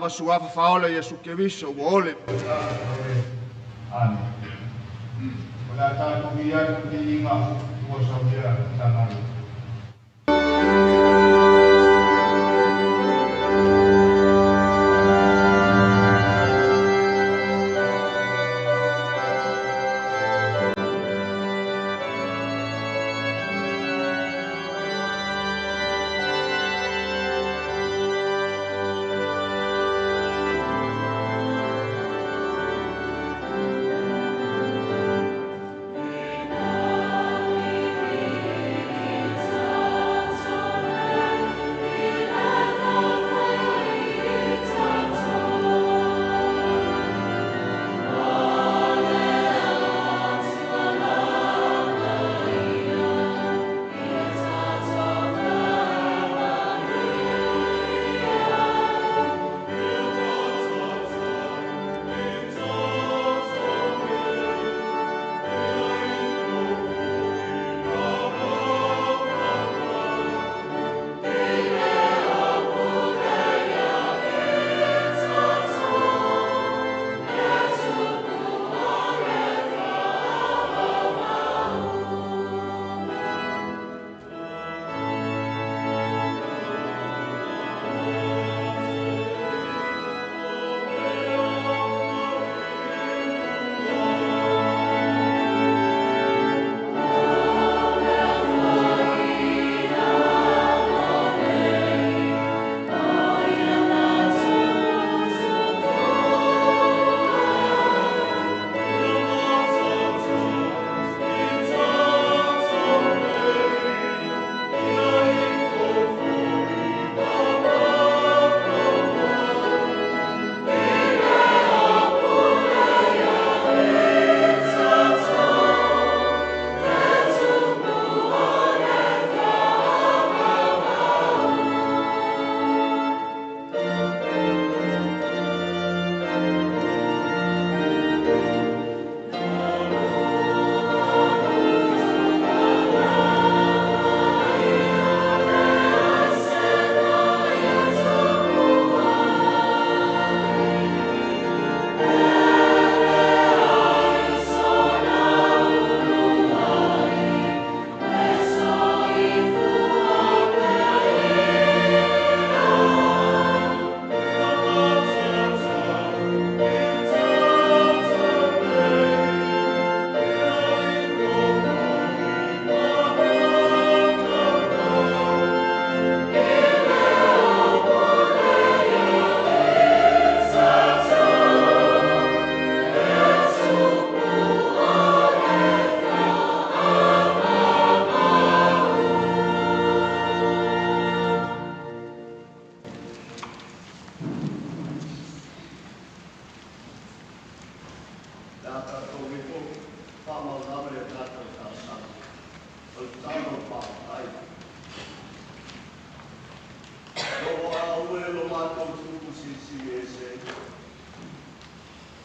Suafa faola Iesu Keriso ua ole. Amen. O le a tatou viia le viiga ua saunia tagalo.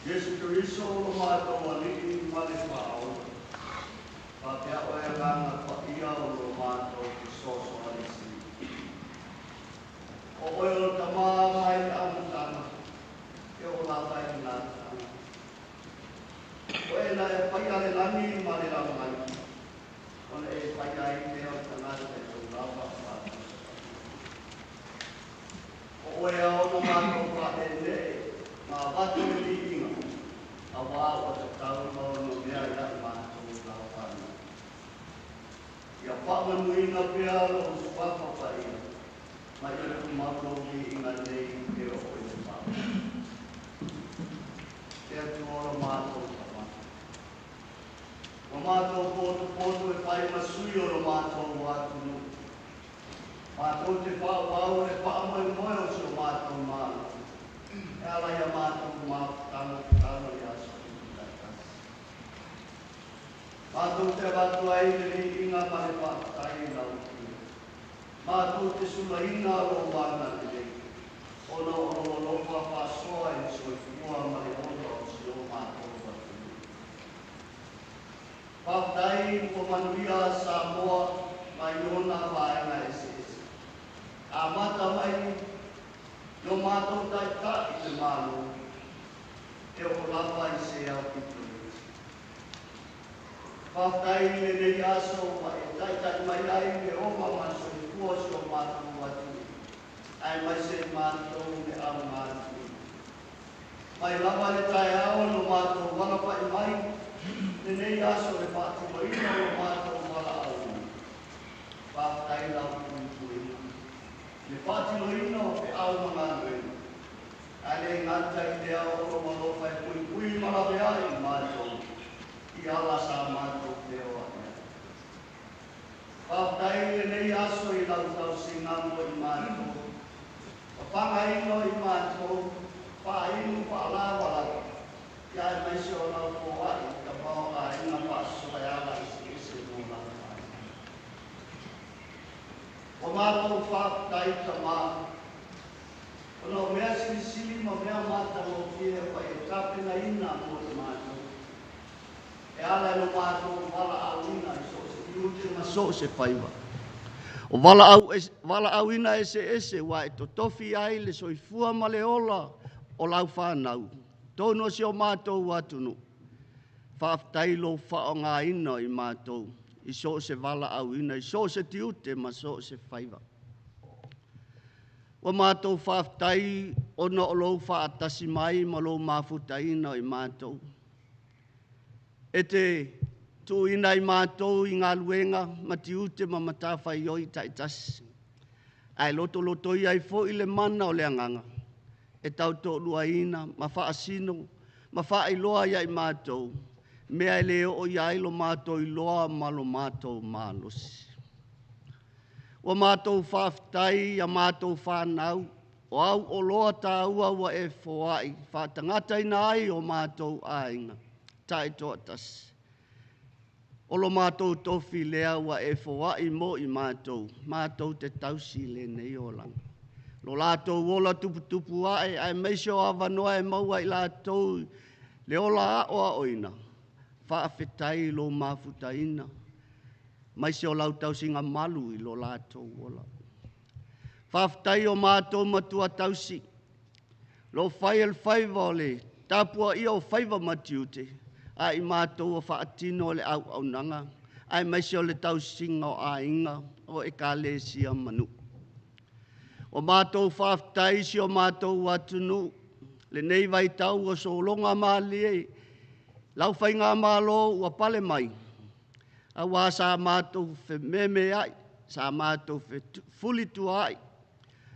Iesu Keriso lo mātou alii ma le whaola. Pa te ao e ranga pa ia o lo mātou ki soso alisi. O oe o le tama mai le amutanga, e o la tai nā tanga. O e na e pai ale lani ma le lalai. Ona e pai ai mea o tangata e tau lava whātu. O oe ao no mātou pa e ne, mā watu e liinga, a wā o te tau mau no mea ia mātou lau whānau. Ia whaamanuina pea lo suafa paia, mai e tu mau liinga nei e o i le whānau. Te atu ora mātou tama. O mātou poto poto e whai masui o lo mātou wātu nu. Mātou te whaawau e whaamai moe o si o mātou mālo. Matou te avatu ai le viiga ma le faafetai i lau Afioga. Matou te sulaina lou agalelei, ona o lou alofa faasoa i le soifua ma le ola o si o matou atunuu. Faafetai ua manuia Samoa mai ona vaega eseese. Amata mai i o matou taitai i le Malo, e oo lava i se aupito iti. Faafetai i lenei aso ua e taitai mai ai le ola ma le soifua o si o matou atunuu, aemaise matou le aumatutua. Mai lava le taeao na matou alafai mai lenei aso le faatinoina o lo matou valaauina. Faafetai lau puipuiga, le faatinoina o feau ma galuega. Ae le gata i lea o lou alofa e puipui ma laveai i matou i ala sa matou feoai ai. Faafetai i lenei aso i lau tausiga mo i matou, papagaina o i matou, faainu faalavalava, ia aemaise o lau foai i tamaoaiga faasoa e ala eseese mo lau fanau. Ua matou faafetai Tama, ona o mea silisili ma mea matagofie ua e tapenaina mo i matou, e ala i lo matou valaauina i so o se tiute ma so o se faiva. O valaauina eseese ua e totofi ai le soifua ma le ola o lau fanau, totonu o si o matou atunuu. Faafetai lou faaaogaina o i matou i so o se valaauina, i so o se tiute ma so o se faiva. Ua matou faafetai ona o lou faatasi mai ma lou mafutaina o i matou. E te tuuina i matou i galuega ma tiute ma matafaioi taitasi, ae lotolotoi ai foi le mana o le agaga e tautoaluaina ma faasino ma faailoa ia i matou mea e le oo i ai lo matou iloa ma lo matou malosi. Ua matou faafetai i a matou fanau, o auoloa taua ua e foai faatagataina ai o matou aiga taitoatasi. O lo matou tofi lea ua e foai mo i matou, matou te tausi lenei olaga. Lo latou ola tuputupu ae, aemaise o avanoa e maua e i latou le ola aoaoina, faafetai i lou mafutaina, aemaise o lau tausiga malu i lo latou ola. Faafetai i o matou matua tausi, o lo o faia le faiva o le tapuaia o faiva ma tiute, a o i matou o faatino le auaunaga aemaise o le tausiga o aiga, o ekalesia ma nuu. Ua matou faafetai i si o matou atunuu i lenei vaitau ua sologa malie lau faigamalo ua pale mai, aua sa matou fememeai, sa matou fefulituaai,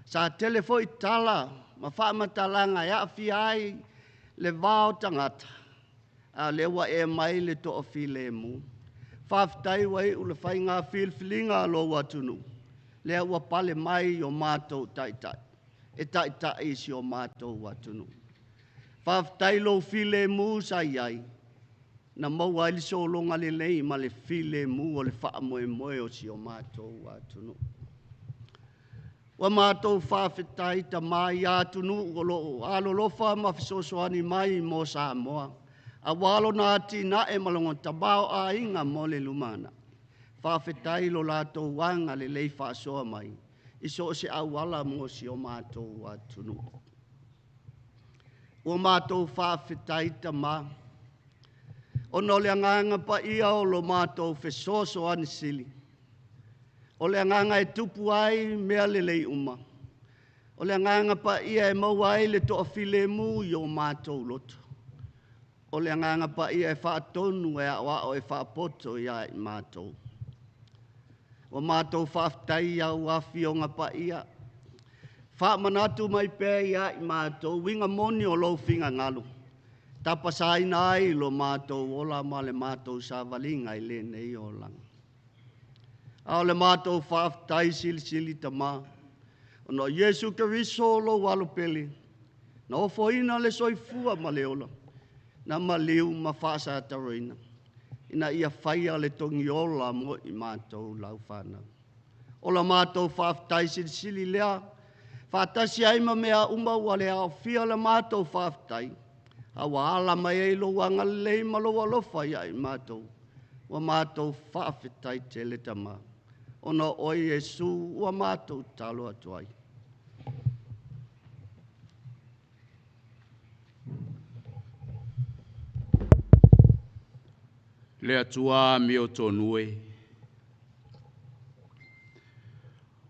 sa tele foi tala ma faamatalaga e aafia ai le va o tagata, a o lea ua e aumai le toafilemu. Faafetai ua iu le faiga filifiliga a lou atunuu, lea ua pale mai o matou taitai e taitai si o matou atunuu. Faafetai i lou filemu sa i ai, na maua ai le sologa lelei ma le filemu o le faamoemoe o si o matou atunuu. Ua matou faafetai Tama i atunuu o lo o alolofa ma fesoasoani mai mo Samoa, aua lona atinae ma lona tamaoaiga mo le lumanai. Faafetai i lo latou agalelei faasoa mai i so o se auala mo si o matou atunuu. Ua matou faafetai Tama, ona o le Agaga Paia o lo matou fesoasoani sili, o le agaga e tupu ai mea lelei uma, o le Agaga Paia e maua ai le toafilemu i o matou loto, o le Agaga Paia e faatonu, e aoao, e faapoto ia i matou. Ua matou faafetai i au Afioga Paia, faamanatu mai pea ia i matou uiga moni o lou finagalo, e tapasaina ai lo matou ola ma le matou savaliga i lenei olaga. A o le matou faafetai silisili Tama, ona o Iesu Keriso o lou Alo pele, na ofoina le soifua ma le ola, na maliu ma faasataurina. ina ia faia le togiola mo i matou lau fanau. O la matou faafetai silisili lea, faatasi ai ma mea uma ua le aofia la matou faafetai, a ua ala mai ai lou agalelei ma lou alofa ia i matou, ua matou faafetai tele Tama, ona o oe Iesu ua matou tatalo atu ai. Le Atua amiotonu e,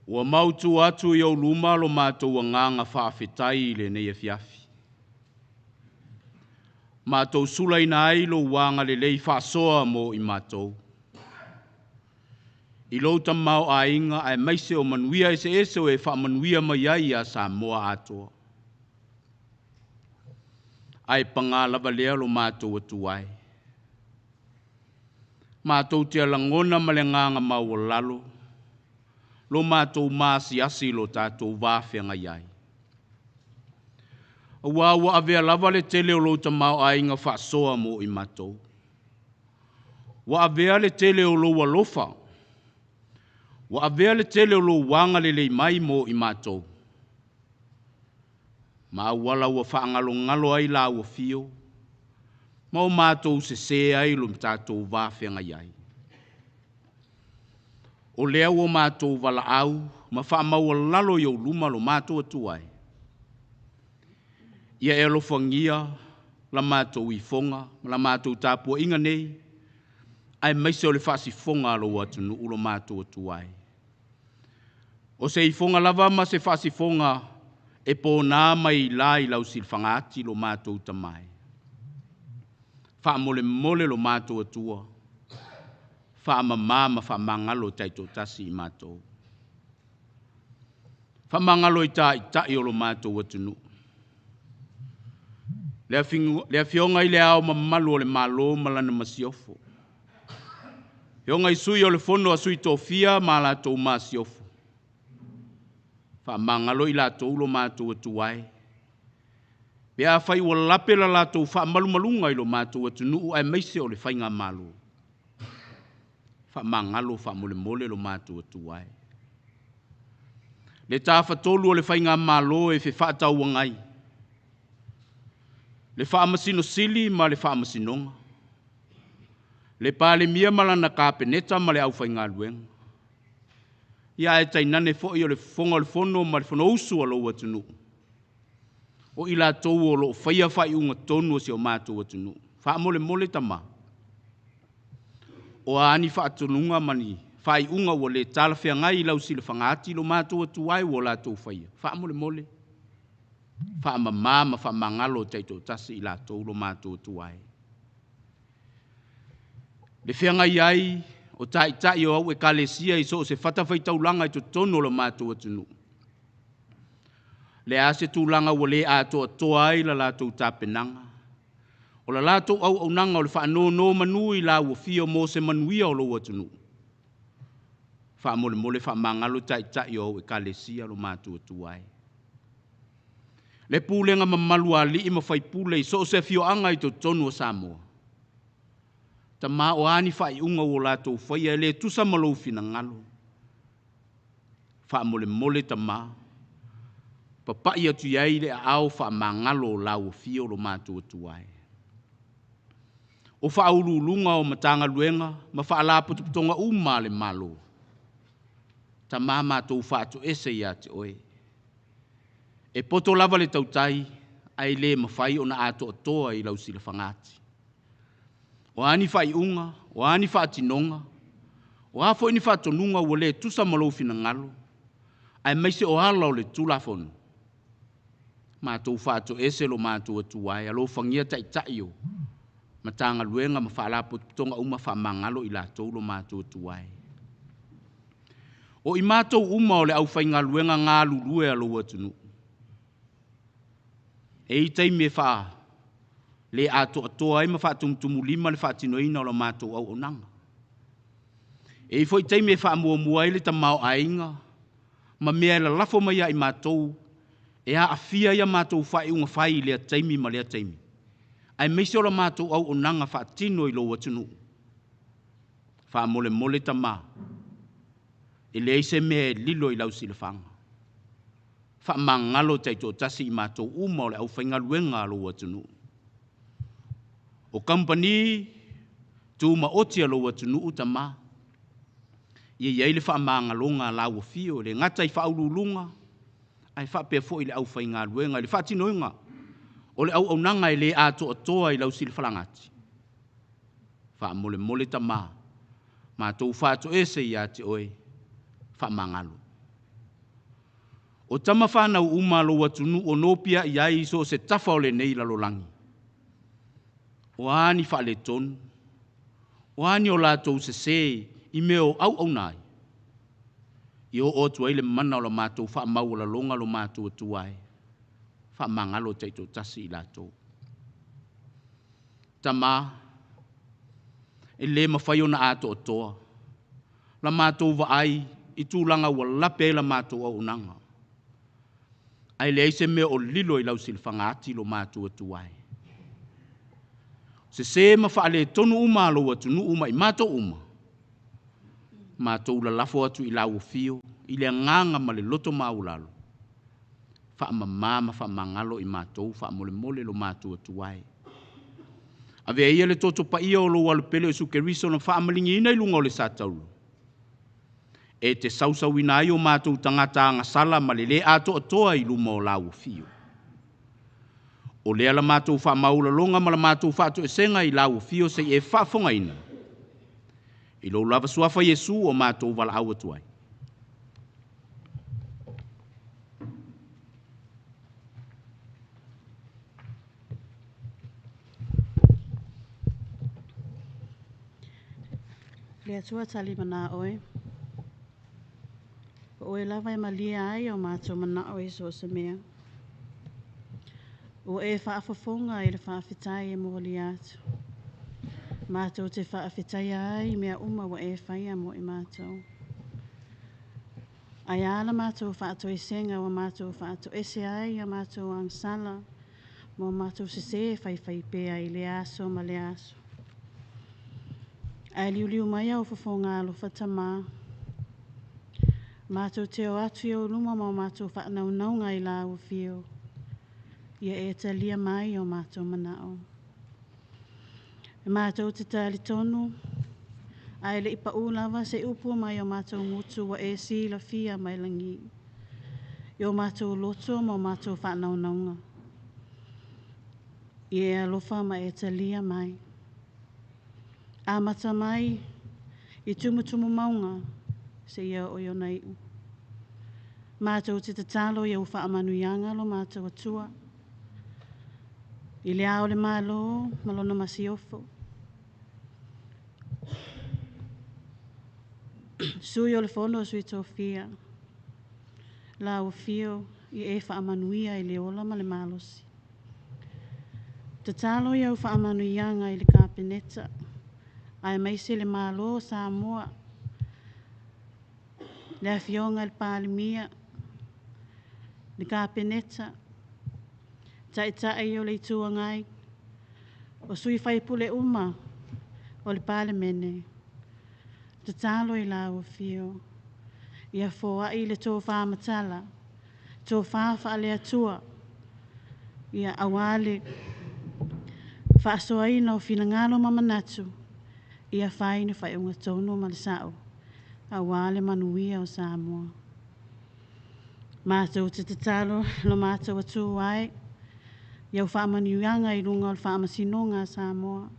ua mautu atu i ou luma lo matou agaga faafetai i lenei afiafi. Matou sulaina ai lou agalelei faasoa mo i matou. I lou tamaoaiga aemaise o manuia eseese o e faamanuia mai ai ia Samoa atoa. Ae paga lava lea lo matou Atua e, matou te lagona ma le agaga maualalo lo matou maasiasi i lo tatou va feagai ai. Aua ua avea lava le tele o lou tamaoaiga faasoa mo i matou. Ua avea le tele o lou alofa, ua avea le tele o lou agalelei mai mo i matou, ma auala ua faagalogalo ai lau afio, ma o matou sesē ai lo tatou va feagai ai. O lea ua matou valaau ma faamaualalo i ou luma lo matou Atua e, ia e alofagia la matou ifoga ma la matou tapuaiga nei, aemaise o le faasifoga a lou atunuu lo matou Atua e. O se ifoga lava ma se faasifoga e pona mai la i lau silafagaati lo matou Tama e. Faamolemole lo matou Atua, faamama ma faamagalo taitoatasi i matou. Faamagalo i taitai o lo matou atunuu. Le Afioga i le Ao Mamalu o le Malo ma lana Masiofo, Afioga i Sui o le Fono a Sui Tofia ma latou Masiofo, faamagalo i latou lo matou Atua e, pe afai ua lape la latou faamalumaluga i lo matou atunuu aemaise o le faigamalo, faamagalo faamolemole lo matou Atua e. Le tafatolu o le faigamalo e fefaatauagai, le Faamasino Sili ma le Faamasinoga, le Palemia ma lana Kapeneta ma le aufaigaluega, ia ae tainane foi o le Fofoga o le Fono ma le Fonousu a lou atunuu, o i latou o lo o faia faaiuga tonu a si o matou atunuu. Faamolemole Tama, o a ni faatonuga ma ni faaiuga ua le talafeagai i lau silafagaati lo matou Atua e ua latou faia, faamolemole, faamama ma faamagalo taitoatasi i latou lo matou Atua e. Le feagai ai o taitai o au ekalesia i so o se fatafaitaulaga i totonu o lo matou atunuu, le a se tulaga ua le atoatoa ai la latou tapenaga, o la latou auaunaga o le faanonomanu i lau afio mo se manuia o lou atunuu, faamolemole faamagalo taitai o au ekalesia lo matou Atua e. Le pulega mamalu a alii ma faipule i so o se afioaga i totonu o Samoa, Tama, o a ni faaiuga ua latou faia e le tusa ma lou finagalo, faamolemole Tama, papai atu i ai le aao faamagalo o lau afio lo matou Atua e. O faauluuluga o Matagaluega ma Faalapotopotoga uma a le Malo, Tama, matou faatoese ia te oe. E poto lava le tautai, ae le mafai ona atoatoa i lau silafagaati. O a ni faaiuga, o a ni faatinoga, o a foi ni faatonuga ua le tusa ma lou finagalo, aemaise o ala o le Tulafono, matou faatoese lo matou Atua e, alofagia taitai o Matagaluega ma Faalapotopotoga uma, faamagalo i latou lo matou Atua e. O i matou uma o le aufaigaluega galulue a lou atunuu, e i taimi e faa le atoatoa ai ma faatumutumulima le faatinoina o la matou auaunaga. E i ai foi taimi e faamuamua ai le tamaoaiga ma mea e lalafo mai ia i matou e aafia ai a matou faaiuga fai i lea taimi ma lea taimi, aemaise o la matou auaunaga faatino i lou atunuu. Faamolemole tamā, e leai se mea e lilo i lau silafaga. Faamagalo taitoatasi i matou uma o le aufaigaluega a lou atunuu. O kamupani tumaoti a lou atunuu tamā, ia i ai le faamagaloga a lau afio, e le gata i faauluuluga, ae faapea foi i le aufaigaluega i le faatinoina o le auaunaga e le atoatoa i lau silafalagati. Faamolemole tamā, matou faatoese ia te oe, faamagalo. O tama fanau uma a lou atunuu o nopiai ai i so o se tafa o lenei lalolagi, o a ni faaletonu, o a ni o latou sesē i mea o auauna ai, ia oo atu ai le mana o la matou faamaualaloga lo matou Atua e, faamagalo taitoatasi i latou. Tamā, e le mafai ona atoatoa la matou vaai i tulaga ua lape ai la matou auaunaga, ae leai se mea o lilo i lau silafaga ati lo matou Atua e. Sesē ma faaletonu uma a lou atunuu ma i matou uma, matou lalafo atu i lau afio i le agaga ma le loto maualalo, faamama ma faamagalo i matou faamolemole lo matou Atua e. Avea ia le toto paia o lou Alo pele o Iesu Keriso na faamaligiina i luga o le satauro, e te sausauina ai o matou tagata agasala ma le lē atoatoa i luma o lau afio. O lea la matou faamaualaloga ma la matou faatoesega i lau afio seia e faafofogaina. I lou lava suafa Iesu o matou valaau atu ai. Le Atua talimanao e, o oe lava e malie ai o matou manao i so o se mea. Ua e faafofoga i le faafetai e molia atu. Matou te faafetaia ai mea uma ua e faia mo i matou. Ae a la matou faatoesega ua matou faatoese ai ia matou agasala ma o matou sesē faifaipea i lea aso ma lea aso. Ae liuliu mai au fofoga alofa Tamā, matou te o atu i ou luma ma o matou faanaunauga i lau afio, ia e talia mai o matou manao. E matou te talitonu, ae le i paū lava se upu mai o matou gutu ua e silafia mai lagi, i o matou loto ma o matou faanaunauga. Ia e alofa ma e talia mai. Amata mai i tumutumu mauga seia oo i ona iu. Matou te tatalo ia u faamanuiaga lo matou Atua. I le ao o le Malo ma lona masiofo. Sui o le Fono a Sui Tofia, lau afio ia e faamanuia i le ola ma le malosi. Tatalo ia au faamanuiaga i le Kapeneta, aemaise le Malo o Samoa, le Afioga i le Palemia, le Kapeneta, Taitai o le Itu Agai, o sui usufono uma o le Palemene, tatalo i lau Afio, ia foai le tofa matala, tofa faale-Atua, aua le faasoaina o finagalo ma manatu, ia fai le faaiuga tonu ma le sao, aua le manuia o Samoa. Matou te tatalo lo matou Atua e, ia au faamanuiaga i luga o le Faamasinoga a Samoa,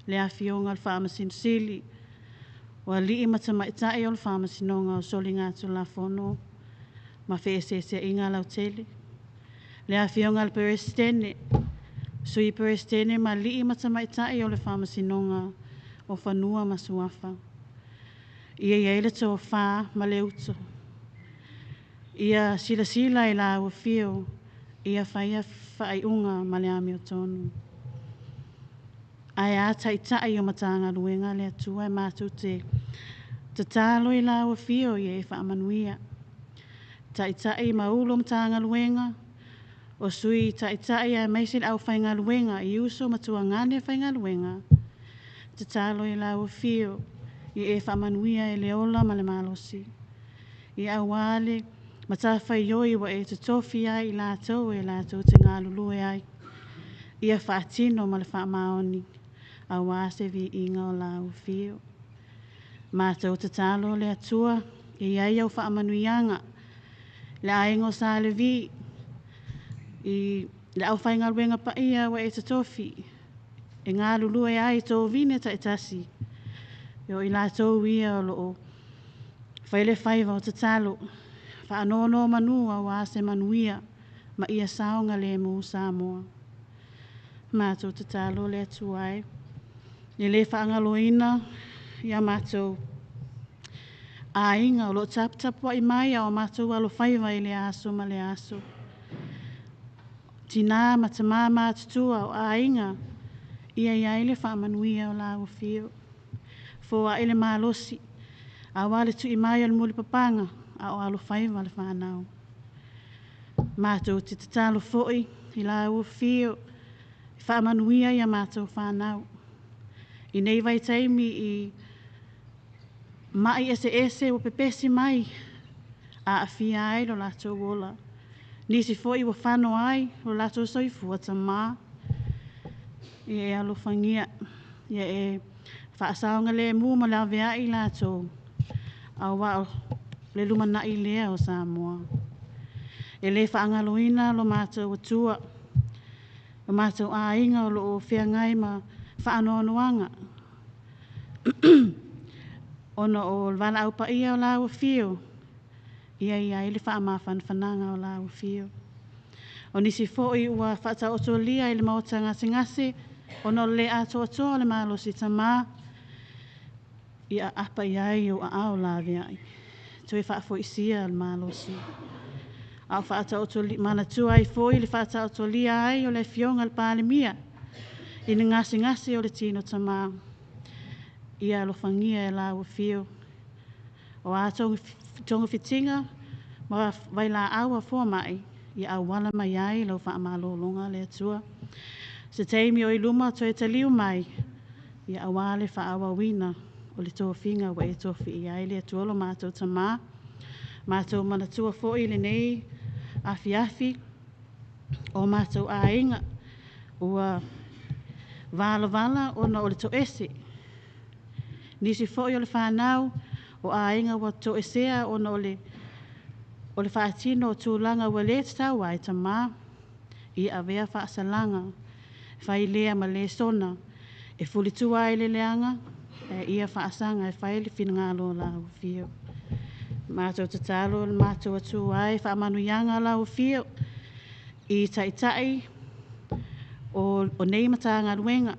le Afioga i le Faamasino Sili, o alii ma tamaitai o le Faamasinoga o Soligatulafono ma Feeseeseaiga Lautele, le Afioga i le Peresetene, Sui Peresetene ma alii ma tamaitai o le Faamasinoga o Fanua ma Suafa. Ia i ai le tofa ma le utu, ia silasila i lau afio, ia faia faaiuga ma le amiotonu. Ae a taitai o Matagaluega le Atua e matou te tatalo i lau afio ia e faamanuia. Taitai ma Ofisa Sili o Matagaluega, o Sui Taitai aemaise le aufaigaluega i uso ma tuagane faigaluega, tatalo i lau afio. Ia e faamanuia e le ola ma le malosi. Ia auā le matafaioi ua e totofi ai i latou e latou te galulue ai. Ia faatino ma le faamaoni auā se viiga o lau afio. Matou tatalo le Atua, e i ai au faamanuiaga, le aiga o Sa Levi, i le aufaigaluega paia ua e totofi, e galulue ai i tovine taitasi, o i latou ia o lo o fai le faiva o tatalo, faanonomanu auā se manuia, ma ia saogalemu Samoa. Matou tatalo le Atua e, e le faagaloina ia matou aiga o lo o taputapuai mai a o matou alofaiva i lea aso ma lea aso. Tina ma tamā matutua o aiga, ia i ai le faamanuia o lau afio. Foai le malosi, auā le tui mai o le mulipapaga, a o alofaiva le fanau. Matou te tatalo foi i lau afio, faamanuia ia matou fanau. I nei vaitaimi i mai eseese ua pepesi mai, aafia ai lo latou ola. Nisi foi ua fano ai lo latou soifua tamā. Ia e alofagia, ia e faasaogalemu ma laveai i latou, auā o le lumanai lea o Samoa. E le faagaloina lo matou Atua, lo matou aiga o lo o feagai ma faanoanoaga, ona o le valaau paia o lau afio, ia i ai le faamafanafanaga o lau afio. O nisi foi ua faataotolia i le maota gasegase, ona o le le atoatoa o le malosi tamā, ia aapa i ai ou aao laveai, toe faafoisia le malosi. A o manatua ai foi le faataotolia ai o le afioga i le Palemia i le gasegase o le tino tamā, ia alofagia e lau afio. O a togafitiga ma vailaau a fomai, ia auala mai ai lau faamalologa le Atua. Se taimi o i luma toe taliu mai, ia auā le faaauauina o le tofiga ua e tofi i ai le Atua lo matou Tamā. Matou manatua foi lenei afiafi o matou aiga ua valavala ona o le toese. Nisi foi o le fanau o aiga ua toesea ona o le faatino o tulaga ua le tatau ai tamā, ia avea faasalaga, fai lea ma lesona e fulitua ai le leaga, ae ia faasaga e fai le finagalo o lau afio. Matou tatalo le matou Atua e faamanuiaga lau afio i taitai o nei Matagaluega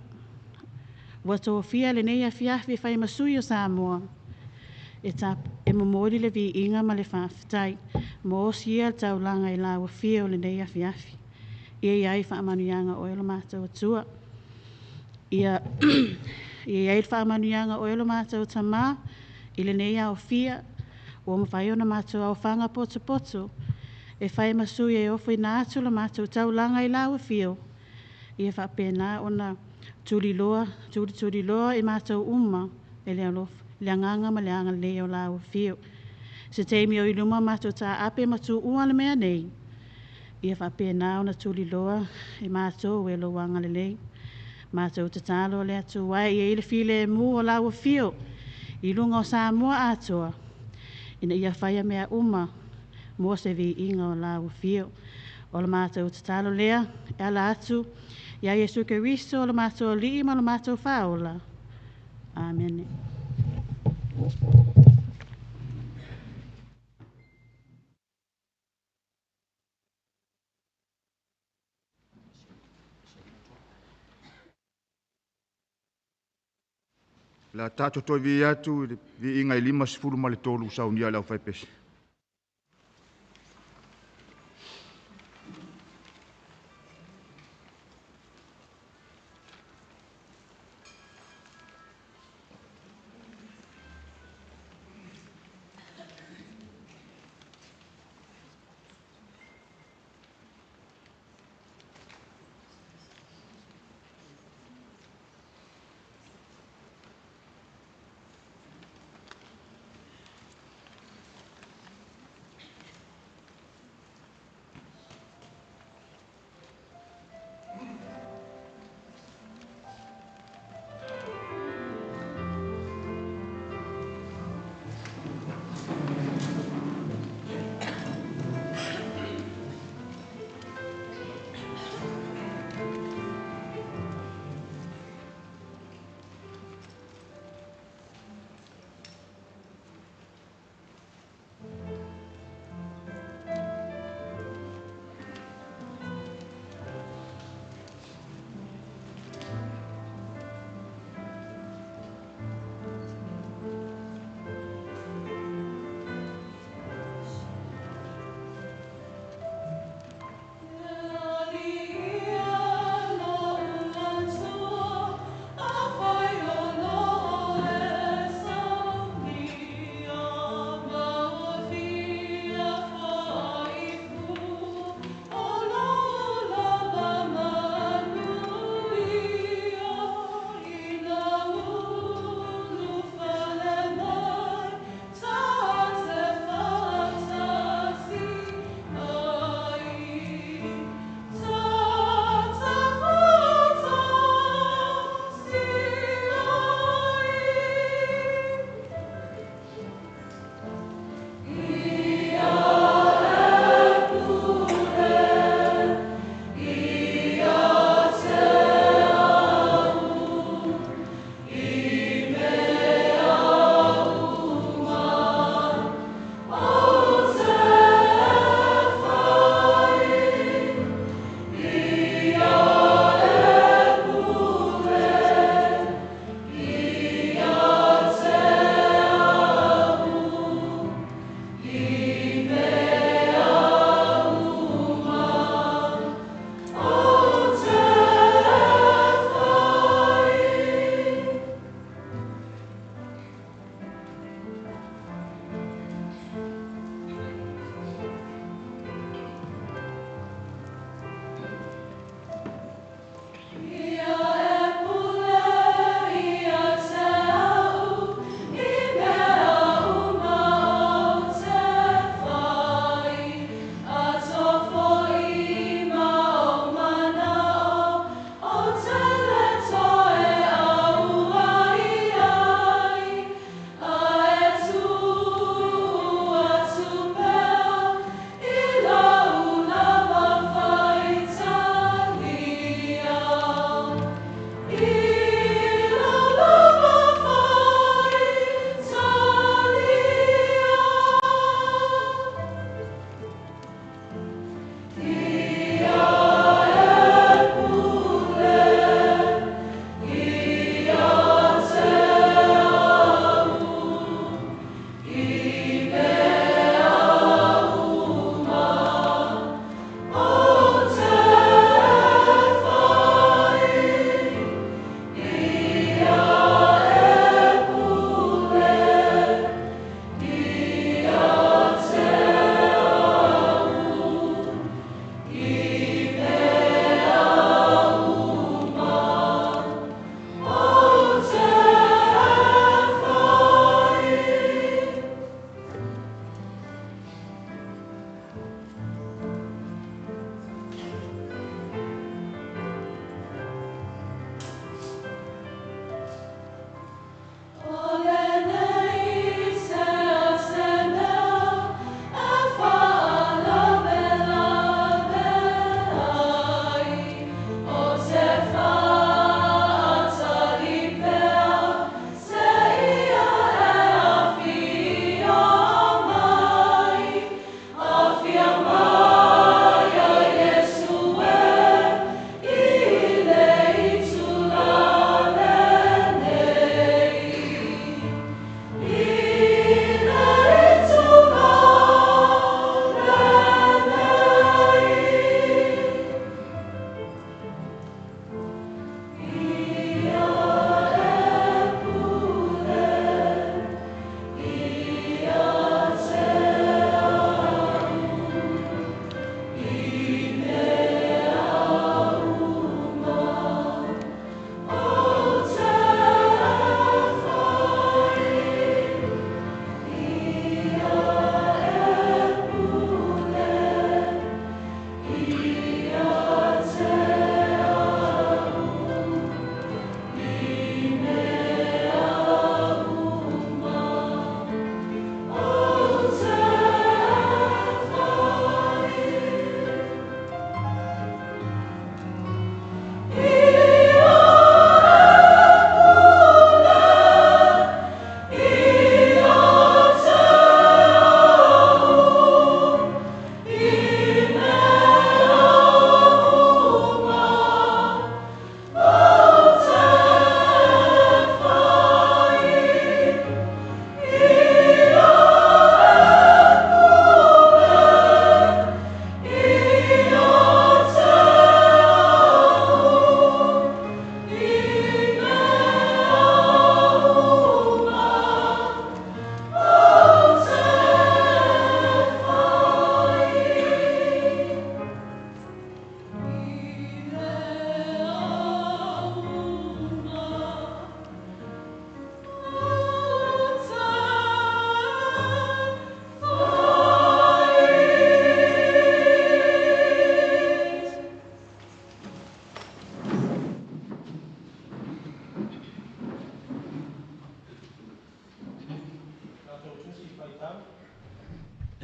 ua tofia lenei afiafi e fai ma sui o Samoa e momoli le viiga ma le faafetai. Ma osi ia le taulaga i lau afio lenei afiafi. Ia i ai faamanuiaga o oe lo matou Atua. Ia i ai le faamanuiaga o oe lo matou Tamā i lenei aofia ua mafai ona matou aofaga potopoto e fai ma sui e ofoina atu le matou taulaga i lau afio, ia faapena ona tuliloa, tulituliloa i matou uma e le alofa, le agaga ma le agalelei o lau afio. Se taimi o i luma matou taape ma tuua le mea nei, ia faapena ona tuliloa i matou e lou agalelei. Matou tatalo le Atua e i ai le filemu o lau afio i luga o Samoa atoa, ina ia faia mea uma mo se viiga o lau afio. O le matou tatalo lea e ala atu ia Iesu Keriso o le matou Alii ma le matou Faaola. Amene. O le a tatou toe vii atu i le viiga e 53 saunia e le aufaipese. Le Alii.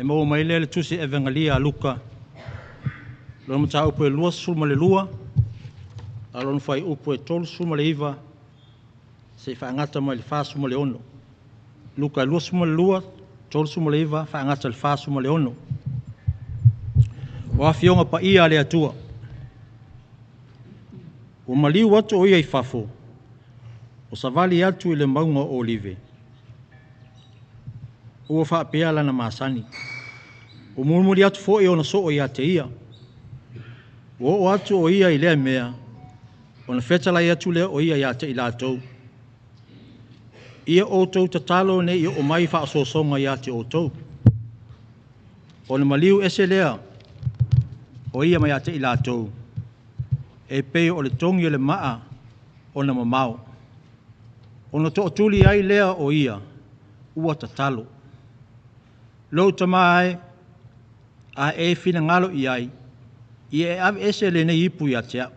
E maua mai lea i le Tusi Evegalia a Luka, lona mataupu e 22, a o lona fuaiupu e 39 seia faagata mai le 46. Luka 22, 39 faagata i le 46. O Afioga Paia a le Atua. Ua maliu atu o ia i fafo, ua savali atu i le mauga o Olive, ua faapea lana masani. Ua mulimuli atu foi ona soo ia te ia. Ua oo atu o ia i lea mea, ona fetalai atu lea o ia ia te i latou, Ia outou tatalo ne i oo mai faaosoosoga ia te outou. Ona maliu ese lea o ia mai ia te i latou, e pei o le togi o le maa ona mamao. Ona tootuli ai lea o ia ua tatalo. Lou Tama e, a e finagalo i ai, ia e aveese lenei ipu ia te au,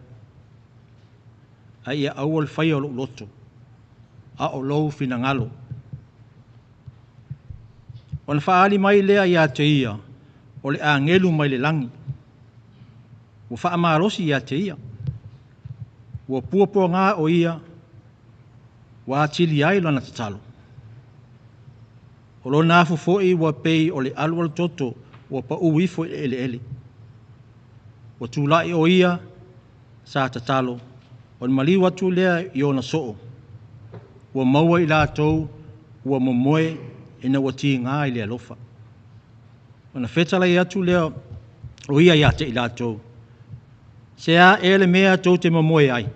ae ia aua le faia o lou loto, a o lou finagalo. Ona faaali mai lea ia te ia o le agelu mai le lagi, ua faamalosi ia te ia. Ua puapuaga o ia, ua atili ai lana tatalo. O lona afu foi ua pei o le alualutoto ua pau ifo i le eleele. Ua tulai o ia sa tatalo, ona maliu atu lea i ona soo, ua maua i latou ua momoe ina ua tiga i le alofa. Ona fetalai atu lea o ia ia te i latou, Se a ea le mea tou te momoe ai?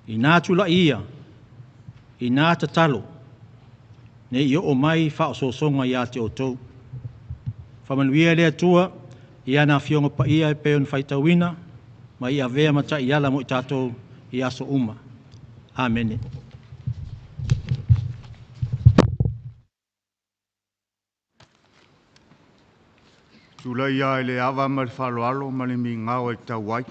Ina tulai ia, ina tatalo, ne i oo mai faaosoosoga ia te outou. Faamanuia le Atua i ana Afioga Paia e pei ona faitauina, ma ia avea ma taiala mo i tatou i aso uma. Amene. Tulai lava i le ava ma le faaaloalo ma le migao e tatau ai.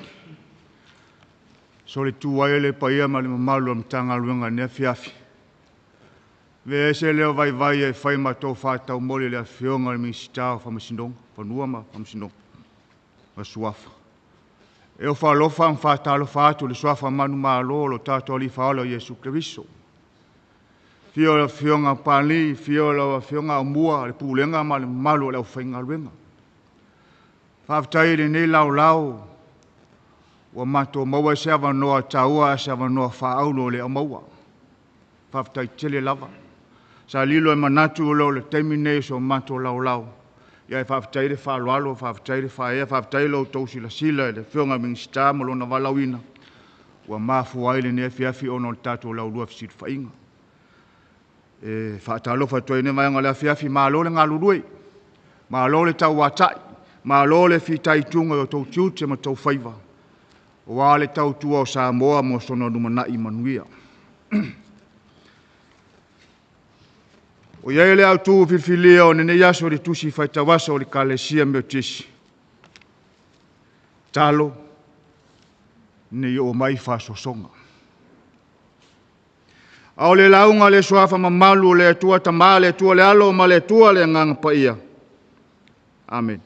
Solitu ai le paia ma le mamalu o le Matagaluega i lenei afiafi. Avea ia se leo vaivai e fai ma tofa taumoli i le Afioga i le Minisita o Faamasinoga, Fanua ma Faamasinoga ma Suafa. E ofo alofa ma faatalofa atu i le suafa manumalo o lo tatou Alii Faaola o Iesu Keriso. Afio lau Afioga Papalii, afio lau Afioga Aumua, le Pulega ma le mamalu o le aufaigaluega. Faafetai i lenei laolao ua matou maua ai se avanoa taua a o se avanoa faaauro o lea ua maua. Faafetai tele lava. Sa lilo i manatu o le taimi lenei o so matou laolao, ae faafetai le faaaloalo, faafetai le faaeaea, faafetai i lo outou silasila i le Afioga i le Minisita ma lona valaauina ua mafua ai lenei afiafi ona o le tatou laulua fesilafaiga. E faatalofa atu ai i lenei vaega o le afiafi, malo le galulue, malo le tauatai, malo le fitaituga i o outou tiute ma outou faiva aua le tautua o Samoa mo sona lumanai manuia. Ua i ai le autu filifilia o lenei aso i le tusi faitau aso a le Ekalesia Metotisi, tatalo ne i oo mai faasosoga. A o le lauga a le Suafa mamalu o le Atua Tama, le Atua le Alo ma le Atua le Agaga Paia. Amene.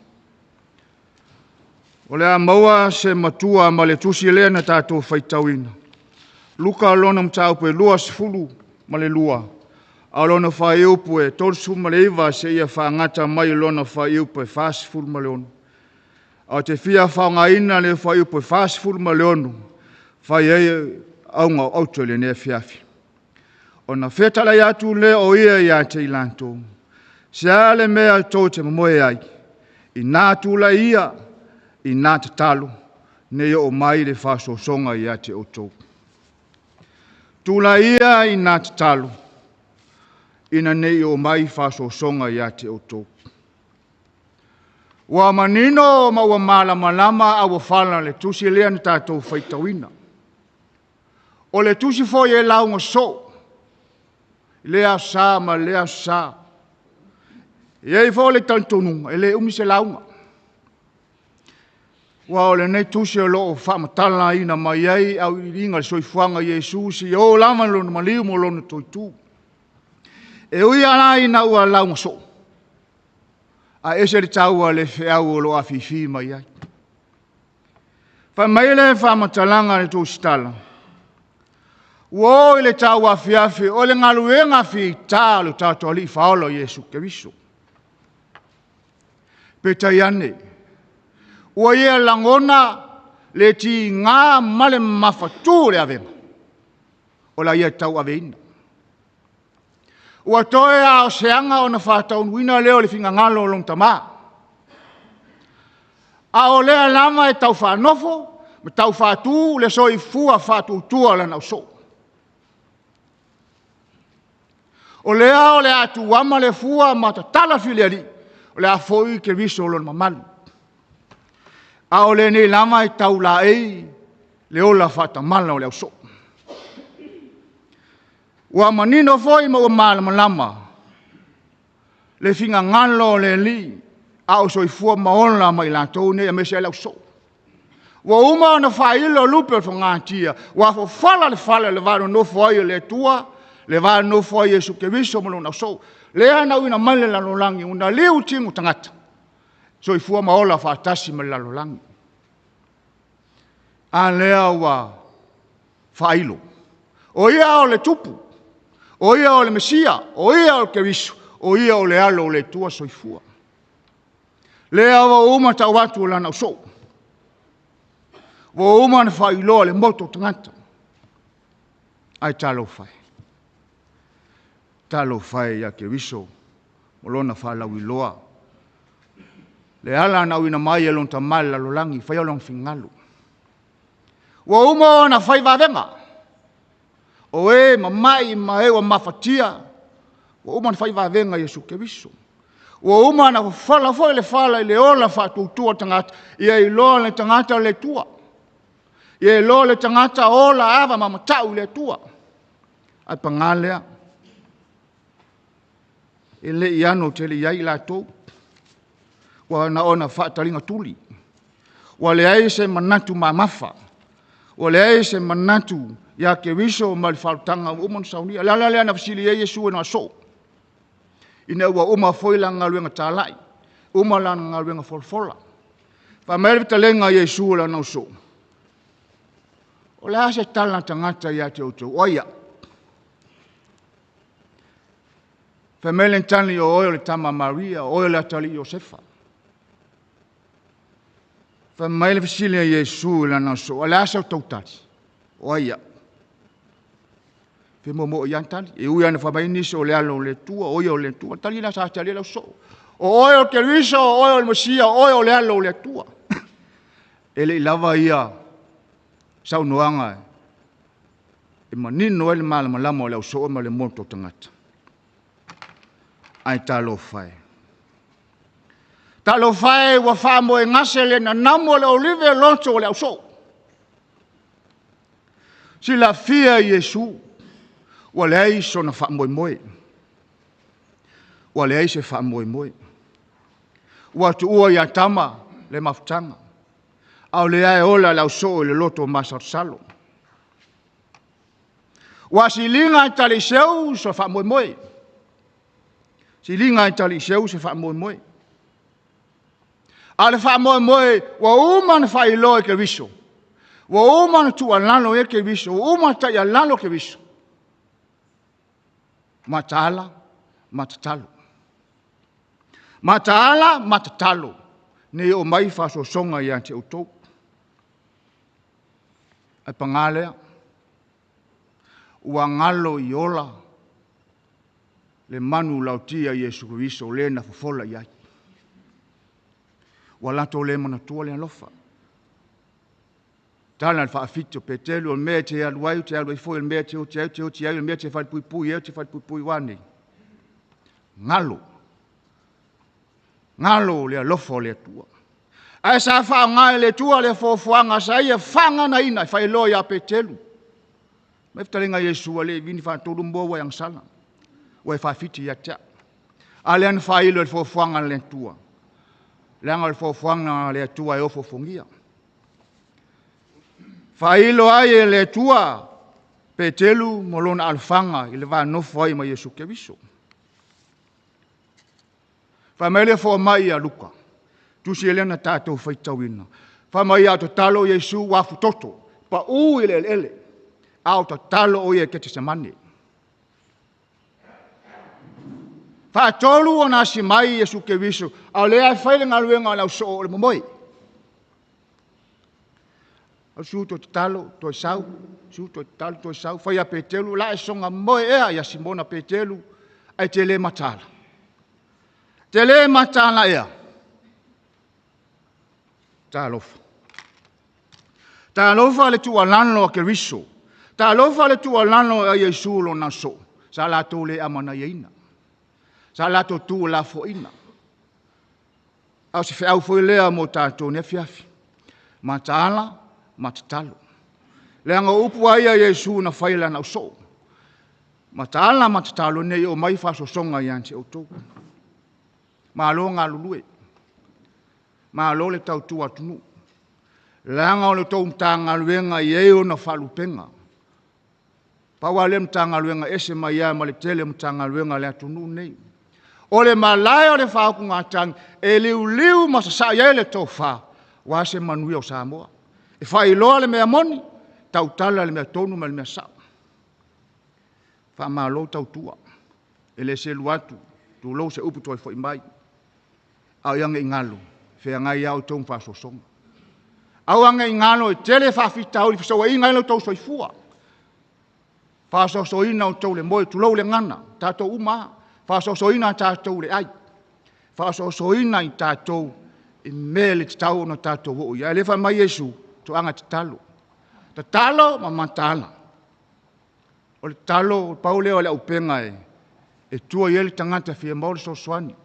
O le a maua se matua ma le tusi lea na tatou faitauina. Luka lona mataupu e 22, a o lona fuaiupu e 39 seia faagata mai i lona fuaiupu e 46. Ae ou te fia faaaogaina le fuaiupu e 46 e fai ai auga o aute o lenei afiafi. Ona fetalai atu lea o ia ia te i latou, Se a le mea tou te momoe ai? Ina tulai ia, ina tatalo, ne i oo mai le faaosoosoga ia te outou. Tulai ia ina tatalo, ina ne i oo mai faaosoosoga ia te outou. Ua manino ma ua malamalama auofala i le tusi lea na tatou faitauina. O le tusi foi e lauga soo i lea Aso Sa ma lea Aso Sa. E i ai foi le talitonuga, e le umi se lauga, aua o lenei tusi o lo o faamatalaina mai ai auiliiliga o le soifuaga o Iesu seia oo lava i lona maliu ma lona toitu. E ui lava la ina ua lauga soo, Ae ese le taua o le feau o lo o afifi mai ai. Fai mai le faamatalaga a le Tusitala, ua oo i le tauafiafi o le galuega fita o le tatou Alii Faaola o Iesu Keriso. Peitai ane, ua ia lagona le tiga ma le mamafatu o le avega, o la ia tauaveina. Ua toe lava o se aga ona faataunuuina lea o le finagalo o lona Tama. A o lea lava e tau faanofo ma tau faatu le soifua faatuatua o lana ausoo. O lea o le a tuuama le fua ma tatala filialii, o le a foi Keriso lona mamalu. A o lenei lava e tau laei le ola faatamala o le ausoo. Ua manino foi ma ua malamalama le finagalo o le Alii a o soifua ma ola ma i latou nei, aemaise ai le ausoo. Ua uma ona faailo lupe o le fogatia, ua fofola le fale o le va nonofo ai o le Atua, le va nonofo ai o Iesu Keriso ma lona ausoo, lea na auina mai le lalolagi, ua maliu tino tagata, soifua ma ola faatasi ma le lalolagi. A lea ua faailo. O ia o le Tupu, o ia o le Mesia, o ia o le Keriso, o ia o le Alo o le Atua Soifua. Lea ua uma tau atu o lana ausoo. Ua uma ona faailoa le motu o tagata. Ae talofa e, talofa e ia Keriso o lona faalauiloa. Le ala na auina mai e lona tama i le lalolagi, faia lona finagalo. Ua uma ona fai vavega, o e mamai ma e ua mafatia, ua uma ona fai vavega e Iesu Keriso. Ua uma ona fofola foi le fala i le ola faatuatua o tagata, ia iloa le tagata le Atua. Ia iloa le tagata ola ava ma matau i le Atua. Ae paga lea, e le i ano tele i ai i latou. Ua na ona faataliga tuli. Ua leai se manatu mamafa. Ua leai se manatu ia Keriso ma le faaolataga ua uma ona saunia. O le ala lea na fesili ai Iesu i lona soo, ina ua uma foi lana galuega talai, uma lana galuega folafola. Fai mai le fetalaiga a Iesu i lana ausoo, o le a se tala a tagata ia te outou? O ai au? Fai mai le tali, o oe o le tama a Maria, o oe o le atalii o Iosefa. Fai mai le fesili a Iesu i lana ausoo, o le a sa outou tali? O ai au? Femomooi lava tali. E ui lava ina fai mai nisi o le alo o le Atua, o ia o le Atua. Tali la sa tali ai le ausoo. O oe o Keriso, o oe o le Mesia, o oe o le alo o le Atua. E le i lava ia saunoaga e manino ai le malamalama o le ausoo ma le moto o tagata. Ae talofa e. Talofa e ua faamoegase le nanamu o le olive loto o le ausoo. Silafia e Iesu, ua leai sona faamoemoe. Ua leai se faamoemoe. Ua tuua ia Tama le mafutaga, a o lea e ola le ausoo i le loto masalosalo. Ua siliga e taliseu se faamoemoe. Siliga e taliseu se faamoemoe. A o le faamoemoe ua uma ona faailoa e Keriso, ua uma ona tuualalo i ai Keriso, ua uma ona taialalo Keriso, mataala ma tatalo. Mataala ma tatalo, ne i oo mai faasoasoga ia te outou. Ae paga lea, ua galo i ola le manulauti a Iesu Keriso le na fofola i ai. Ua latou le manatua le alofa. Tala le faafiti o Petelu, o le mea e te alu ai, ou te alu ai foi, o le mea e te oti ai, ou te oti ai, o le mea e te falepuipui ai, ou te falepuipui ua nei. Galo. Galo le alofa o le Atua. Ae sa faaaoga e le Atua le foafoaga sa ia faaganaina e faailoa ia Petelu. Mai fetalaiga Iesu a le vini faatolu moa ua e agasala. Ua e faafiti ia te au. A lea na faailo e le foafoaga a le Atua. Leaga o le foafoaga a le Atua e ofoofogia. Faailo ai e le Atua Petelu ma lona alofaga i le va nofo ai ma Iesu Keriso. Fai mai le foamai ia Luka, tusi e lea na tatou faitauina. Fai mai a o tatalo Iesu ua afutoto, paū i le eleele, a o tatalo o ia i Ketesemane. Faatolu ona asi mai Iesu Keriso, a o lea e fai le galuega a le ausoo o le momoe. O Iesu toe tatalo, toe sau, Iesu toe tatalo, toe sau. Fai a Peteru, la e soona moe ea ia Simona Peteru, ae te le mataala. Te le mataala ea? Talofa. Talofa le tuualalo a Keriso. Talofa le tuualalo a Iesu lona soo, sa latou le amanaiaina. Sa latou tuulafoaiina. A o se feau foi lea mo tatou i lenei afiafi. Mataala ma tatalo. Leaga o upu lava ia a Iesu na fai i lana ausoo. Mataala ma tatalo ne i oo mai faasosoga ia te outou. Malo galulue, malo le tautua atunuu, leaga o le tou Matagaluega e i ai ona faalupega. Pau lava lea o le Matagaluega e ese mai lava ma le tele o Matagaluega a le atunuu lenei. O le malae o le faautugatagi e liuliu ma sasaa i ai le tofa aua se manuia o Samoa. E faailoa le mea moni, tautala le mea tonu ma le mea sao. Faamalo tautua, e le selu atu, tulou se upu toe foi mai, a ia ne i galo, e feagai lava outou ma faasosoga. Aua ne i galo e tele faafitauli e fesouaina ai lo outou soifua, faasosoina outou i le moe, tulou le gagana, tatou uma lava, faasosoina tatou i le ai, faasosoina i tatou i mea e le tatau ona tatou oo i ai. A o lea e fai mai Iesu, toaga tatalo, tatalo ma mataala. O le tatalo, pau lea o le auupega e tua i ai le tagata e fia maua le fesoasoani.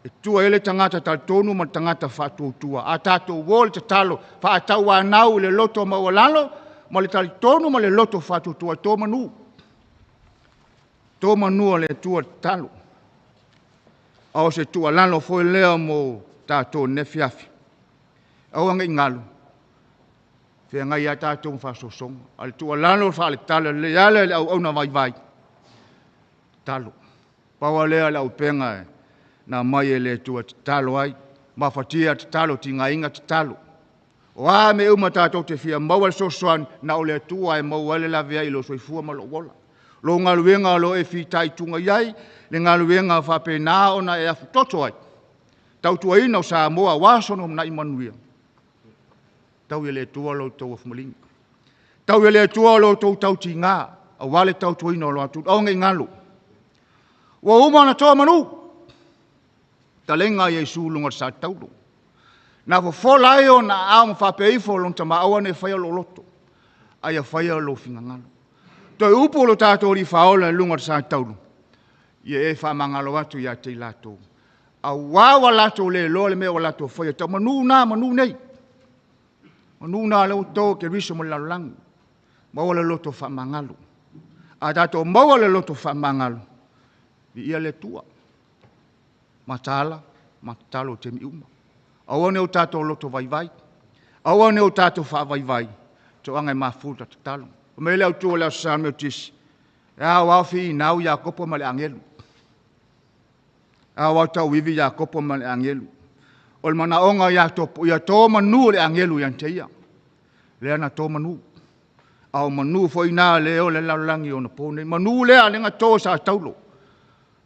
E tua i ai le tagata talitonu ma le tagata faatuatua. A tatou o i le tatalo faatauanau i le loto maualalo ma le talitonu ma le loto faatuatua, e to manu. E to manu a le Atua i le tatalo. A o se tuualalo foi lea mo tatou i lenei afiafi, aua ne i galo, e feagai lava tatou ma faasosoga. A o le tuualalo faaletala lelei e ala i le auauna vaivai, tatalo. Pau lava lea o le auupega na aumai e le Atua e tatalo ai, mafatia tatalo, tigaina tatalo. O a mea uma tatou te fia maua le fesoasoani, na o le Atua lava e maua ai le laveai i lou soifua ma lou ola. O lou galuega o lo o e fitaituga i ai, le galuega e faapena ona e afutoto ai, tautuaina o Samoa aua sona lumanai manuia, tau i le Atua lo outou aufomaliga. Tau i le Atua lo outou tautiga aua le tautuaina o le atunuu. Aua ne i galo, ua uma ona to manu, fetalaiga a Iesu i luga o le sa taulo. Na fofola ai ona aao ma faapea ifo i lona Tama, aua ne i faia lou loto, a ia faia lou finagalo. Toe upu lo tatou Alii Faaola i luga o le sa taula, ia e faamagalo atu ia te i latou, aua ua latou le iloa le mea ua latou faia. Tau manu na, manu nei, manu na o lea ua to e Keriso ma le lalolagi. Maua le loto faamagalo. A tatou maua le loto faamagalo, viia le Atua. Mataala ma tatalo i taimi uma. Aua ne i o tatou loto vaivai, aua ne i o tatou faavaivai, toaga e mafuta tatalo. Fai mai le autu o le Aso Sa o le Metotisi, e ao lava finau Iakopo ma le agelu. E ao lava tauivi Iakopo ma le agelu. O le manaoga o Iakopo, ia to manu o le agelu ia te ia. Lea na to manu. A o manu foi na lea e ola ai le lalolagi i ona po nei. Manu lea na to e Sataulo,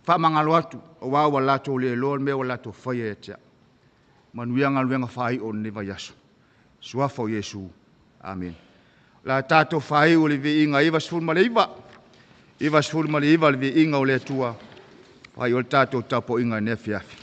faamagalo atu, aua ua latou le iloa le mea ua latou faia ia te au. Manuia galuega faaiu o lenei vaiaso. Suafa o Iesu. Amene. O le a tatou faaiu i le viiga 99, 99 le viiga o le Atua, faaiu ai le tatou tapuaiga i lenei afiafi.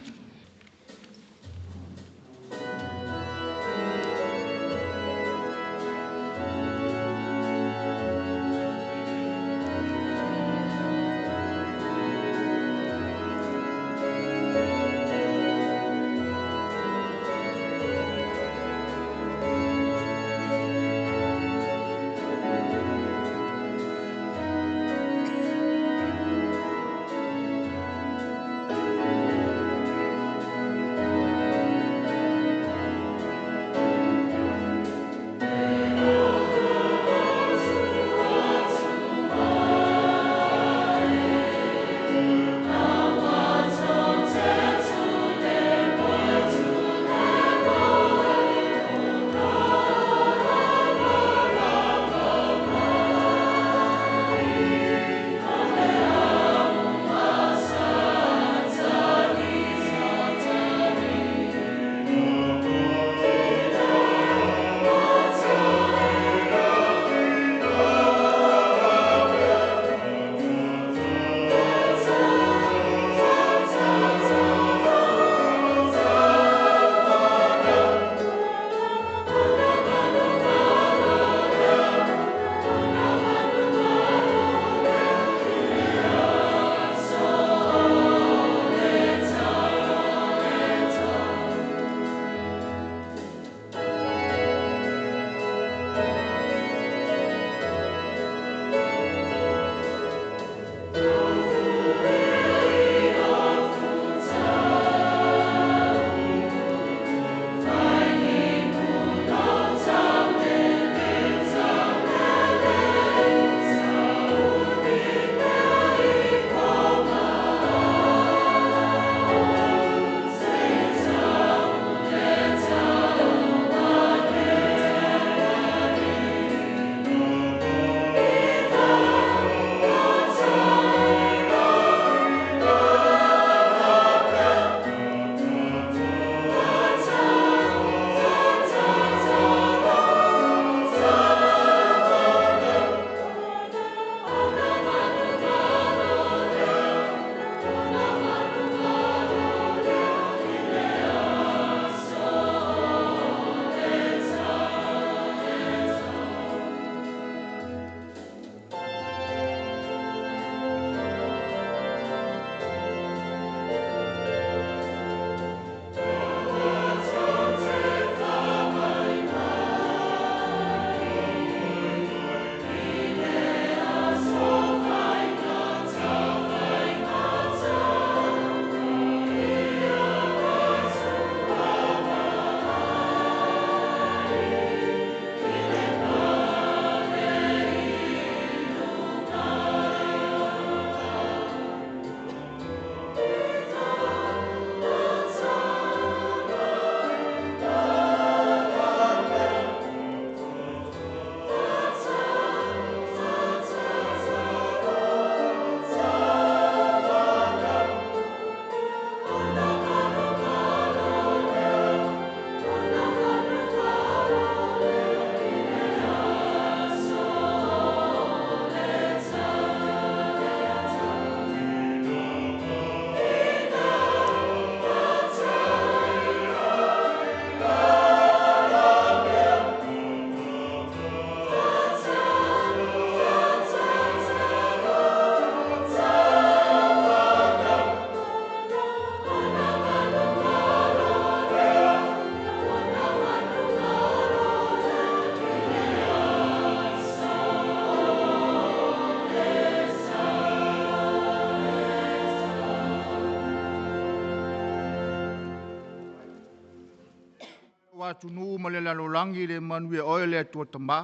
Atunuu ma le lalolagi le manuia oe le Atua Tamā,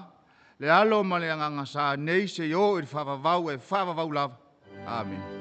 le Alo ma le Agaga Sa nei seia oo i le faavavau e faavavau lava. Amene.